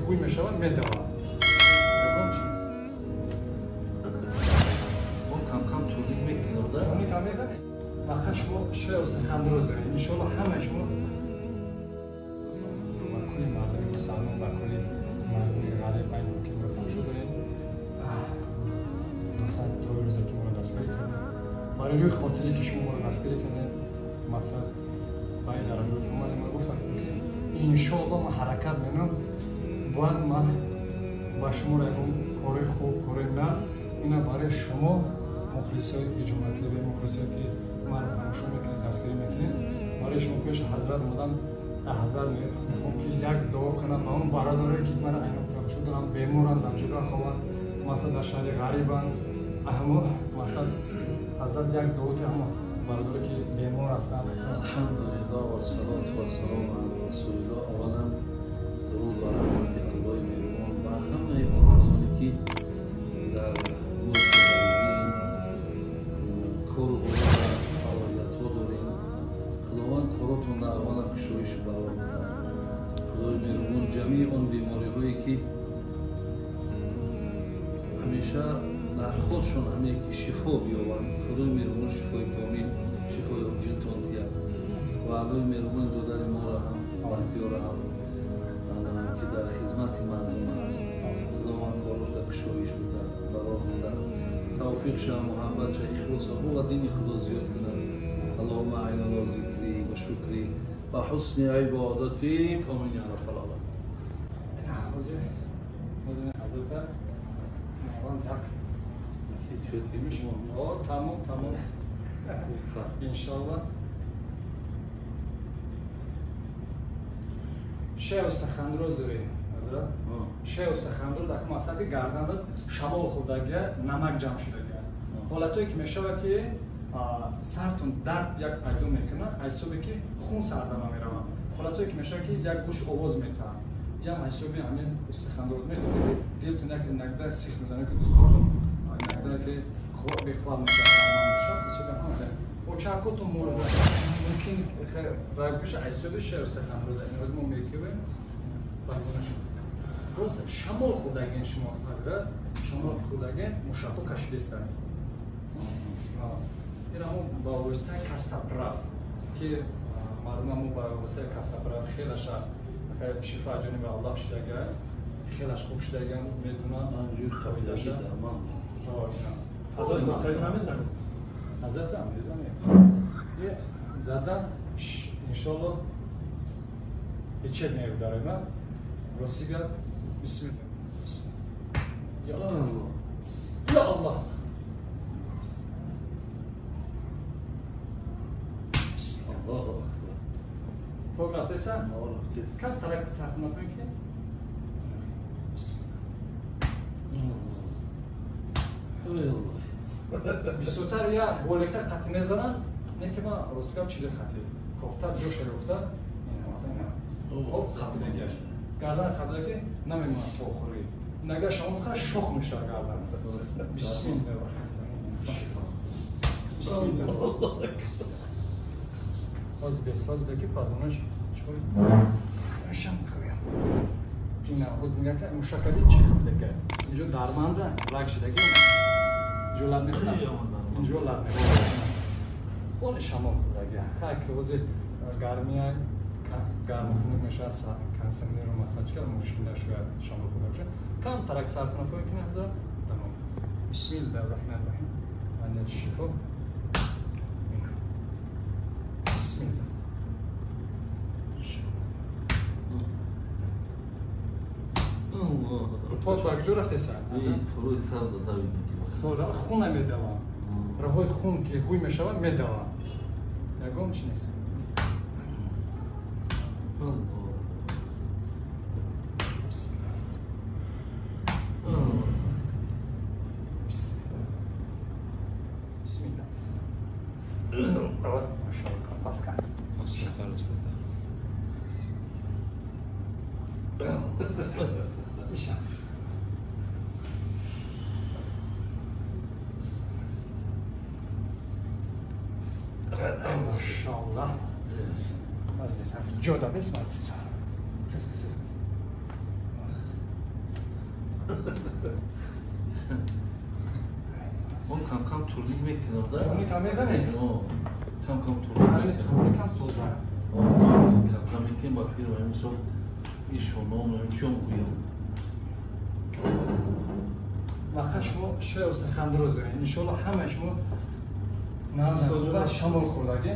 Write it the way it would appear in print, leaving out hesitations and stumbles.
ҳуй мешавад, медавад. Ягон чиз. Мо кам-кам турник мекунем, да? Турник ҳам мезанем. Фақат шумо шояд устахандроз доред. Иншоалло ҳамаи шумо ба кулли мардуми мусалмон, ба кулли мардуми ғариб айни ки моро тамошо доред. Масалан, то рӯзе ки моро дастгирӣ кардед, барои рӯи хотире ки шумо моро дастгирӣ кардед, масалан, ба ин дараҷа ки омадем, ман гуфтам ки иншоалло ман ҳаракат менам, бояд ман ба шумо ягон кори хуб, кори нағз ина барои шумо мухлисои иҷоматӣ ва мухлисое ки маро тамошо мекунед, дастгирӣ мекунед, барои шумо пеш ҳазрат омадам. Ҳазрат мехоҳам ки як дуо кунам ба он бародарое ки маро айно тамошо доранд, беморанд, дар ҷудо хованд, масалан дар шаҳри ғарибанд. Ҳамо масалан ҳазрат як дуо ки ҳамо бародарое ки бемор ҳастанд. Алҳамдулиллоҳ вассалоту вассалому ала расулиллоҳ. Аввалан дуруд ва раҳмати Аллоҳи меҳрубон ба ҳамаи он касоне ки дар мулки ғарибӣ кору бор ва фаъолиятҳо дорем. Худованд коротонро аввалан кушоишу барор диҳад. Худои меҳрубон ҷамъи он бемориҳое ки ҳамеша дар худшон ҳаме ки шифо биёванд, Худои меҳрубон шифои комил, шифои ҷинтон диҳад ва Аллоҳи меҳрубон додари моро ҳам, Бахтиёра ҳам ки дар хизмати мардум аст, Худованд корошда кушоиш бидиҳад, барор бидиҳад, тавфиқ шава, муҳаббат шава, ихлос ва дини Худо зиёд кунад. Аллоҳумма аъина ала зикри ва шукри ва ҳусни ибодатик. Омин я раббал оламин. Ҳозир ҳазрата як тамом тамом иншоалло. Шай устахандроз дорем ҳазрат. Шай устахандроз як мақсади гарданда шамол хӯрдагия, намак ҷамъ шудагия. Ҳолатое ки мешавад ки сартон дард як пайдо мекунад, ҳисобе ки хун сардама меравад. Ҳолатое ки мешавад ки як гӯш овоз метаҳад, ям ҳисоби ҳамин устахандроз мешавад, дилтон як инагда сих мезанад ки дустотон инагда ки бехвал мешавад, ҳисоби ҳамин. Очакотон можно мумкин раг беша ҳисоби шай устахандроз. Ин мо мекунем просто шамол хӯрдаген шумо ҳазрат, шамол хӯрдаген мушакҳо кашидастанд. Ин ҳамо ба воситаи кастаправ ки мардум ҳамо ба воситаи кастаправ хелаша шифо ҷониби Аллоҳ шудага, хелаш хуб шудаган медонанд. Фоидаша дармон. Ҳазрат намезанед? Ҳазрат ҳам мезанед. Зада иншоалло лечебный удар ма. Рости гап бисмилла. Я Аллоҳ. Я Аллоҳ. Аллоҳу акбар. То рафтеса? Рафтеса. Кам тарак сахт накунед? Ой Аллоҳ. Бисёртар я болика қатӣ мезананд, не ки ман рости гап чили қатӣ. Кофта ҷоша ёфта, масалан ина. Об қабидагиаш. Гардан қабидаги намемонад то охирӣ. Нага шамол хӯрад шох мешавад гардан. Бисмиллоҳ. Бисмиллоҳ. Ҳозир бе ки пазонаш чикор шам мекунам. Ина ҳозир мегӯям ки мушакади чӣ қабидаги. Инҷо дарманда раг шудаги. Инҷо лаб мехӯрад. Инҷо лаб мехӯрад. Он шамол хӯрдаги. Хай ки ҳозир гармия гарму хунук мешавад, кондиционерро масалан чӣ кардам мушкил шояд шамол хӯрда бошад. Кам тарак сартона пой кунед ҳазрат. Тамом. Бисмиллоҳир раҳмонир раҳим. Ана шифо. Бисмиллоҳ. То ба куҷо рафтеса? Рӯи сар додавид. Хун намедавам. Роҳҳои хун ки ҳуй мешавад медавам. Ягон чи нест. Бисмиллоҳ. Паска. Машаллоҳ. Ҷо да бесмат. Он кам-кам турник мекунам, да? Турник ҳам мезанед? Кам-кам турник. Турник ҳам соза. Кам-кам мекунем ба фирма, мисол ишоном, чиём гӯям. Вақт шумо шеър сухандроз доред. Иншоалло ҳама шумо назар шамол хӯрдаги.